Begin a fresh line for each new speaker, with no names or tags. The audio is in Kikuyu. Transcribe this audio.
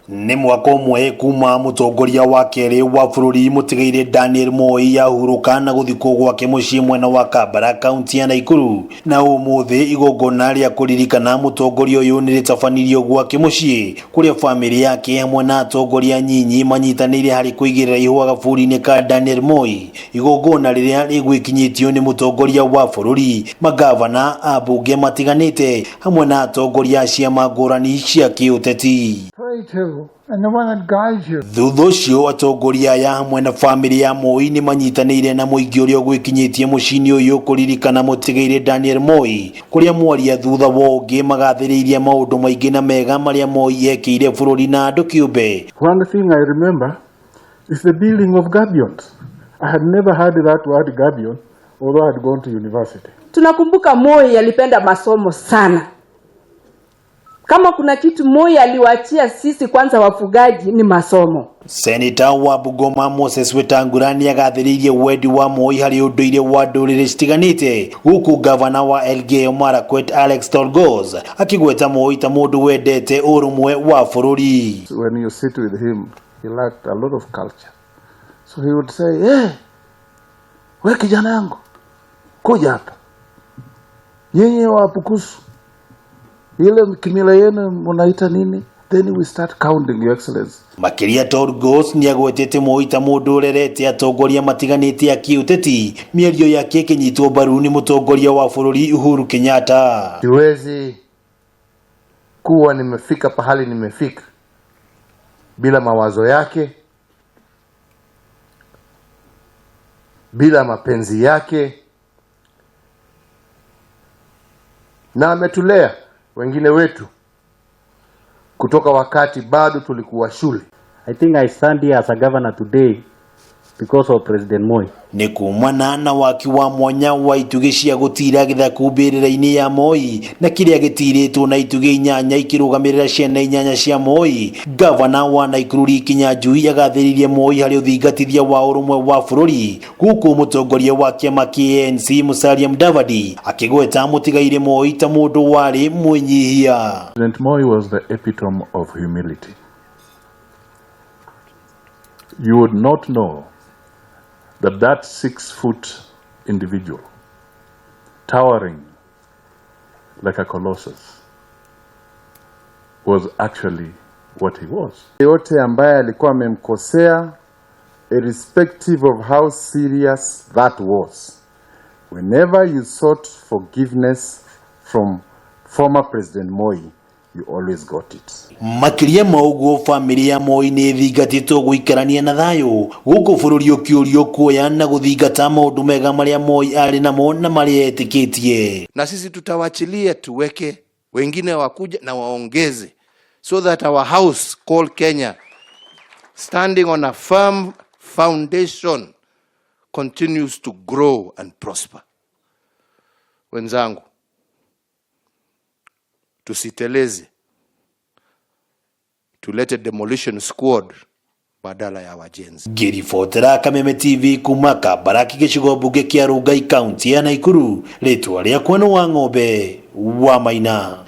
Nĩ mwaka ũmwe kuma mũtongoria wa kerĩ wa bũrũri mũtigairĩ Daniel Moi ahurũka na gũthikwo gwake mũciĩ mwena wa Kabarak kaunti ya Naikuru, na ũmũthĩ igongona rĩa kũririkana mũtongoria ũyũ nĩ rĩtabanirio gwake mũciĩ kũrĩa bamĩrĩ yake hamwe na atongoria anyinyi manyitanĩire harĩ kũigĩrĩra ihũa gaburi-inĩ ka Daniel Moi, igongona rĩrĩa rĩgwĩkinyĩtio nĩ mũtongoria wa bũrũri, magavana, ambunge matiganĩte hamwe na atongoria a ciama ngũrani cia kĩũteti.
Pray to and the one that guides you.
Thutha ũcio atongoria aya hamwe na bamĩrĩ ya Moi nĩ manyitanĩire na mũingĩ ũrĩa ũgwĩkinyĩtie mũciĩ-inĩ ũyũ kũririkana mũtigairĩ Daniel Moi, kũrĩa mwaria thutha wa ũngĩ magathĩrĩirie maũndũ maingĩ na mega marĩa Moi ekĩire bũrũri na andũ kĩũmbe.
One thing I remember is the building of gabions. I had never heard that word gabion, although I had gone to university.
Tunakumbuka Moi alipenda masomo sana. Kama kuna kitu Moi aliwaachia sisi kwanza wafugaji ni masomo.
Seneta wa Bungoma Moses Wetangula nĩagathĩrĩirie wendi wa Moi harĩ ũndũire wa ndũrĩrĩ citiganĩte, gũkũ gavana wa Elgeyo Marakwet Alex Tolgos akĩgweta Moi ta mũndũ wendete ũrũmwe wa bũrũri.
When you sit with him, he lacked a lot of culture. So he would say, hey, we kijana yangu, kuja hapa. Nyinyi Wabukusu, ile kimila yenu munaita nini? Then we start counting, Your Excellency.
Makĩria Tolgos nĩagwetete Moi ta mũndũ ũrerete atongoria matiganĩte a kĩũteti, mĩario yake ĩkĩnyitwo mbaru nĩ mũtongoria wa bũrũri Uhuru Kenyatta.
Siwezi kuwa nimefika pahali nimefika bila mawazo yake, bila mapenzi yake, na ametulea wengine wetu kutoka wakati bado tulikuwa shule.
I think I stand here as a governor today because of President Moi.
Nĩ kumana na waki wa mwanya wa itugĩ cia gũtira gĩthaku mbĩrĩra-inĩ ya Moi na kĩrĩa gĩtirĩtwo na itugĩ inyanya ikĩrũgamĩrĩra ciana inyanya cia Moi. Gavana wa Naikuru Lee Kinyanjui agathĩrĩirie Moi harĩ ũthingatithia wa ũrũmwe wa bũrũri, gũkũ mũtongoria wa kĩama kĩa ANC Musalia Mudavadi akĩgweta mũtigairĩ Moi ta mũndũ warĩ mwĩnyihia.
President Moi was the epitome of humility. You would not know that that 6-foot individual, towering like a colossus, was actually what he was.
Yote ambaye alikuwa amemkosea, irrespective of how serious that was, whenever you sought forgiveness from former President Moi, you always got it.
Makĩria ma ũguo bamĩrĩ ya Moi nĩ ĩthingatĩtwo gũikarania na thayũ gũkũ bũrũri ũkĩũrio kuoya na gũthingata maũndũ mega marĩa Moi arĩ namo na marĩa etĩkĩtie.
Na sisi tutawachilia tuweke wengine wakuja na waongeze, so that our house called Kenya, standing on a firm foundation, continues to grow and prosper. Wenzangu, tusiteleze, tulete demolition squad badala ya wajenzi.
Ngĩribotera Kameme TV kuma Kabarak gĩcigo mbunge kĩa Rongai kaunti ya Naikuru, rĩtwa rĩakwa nĩ Wang'ombe wa Maina.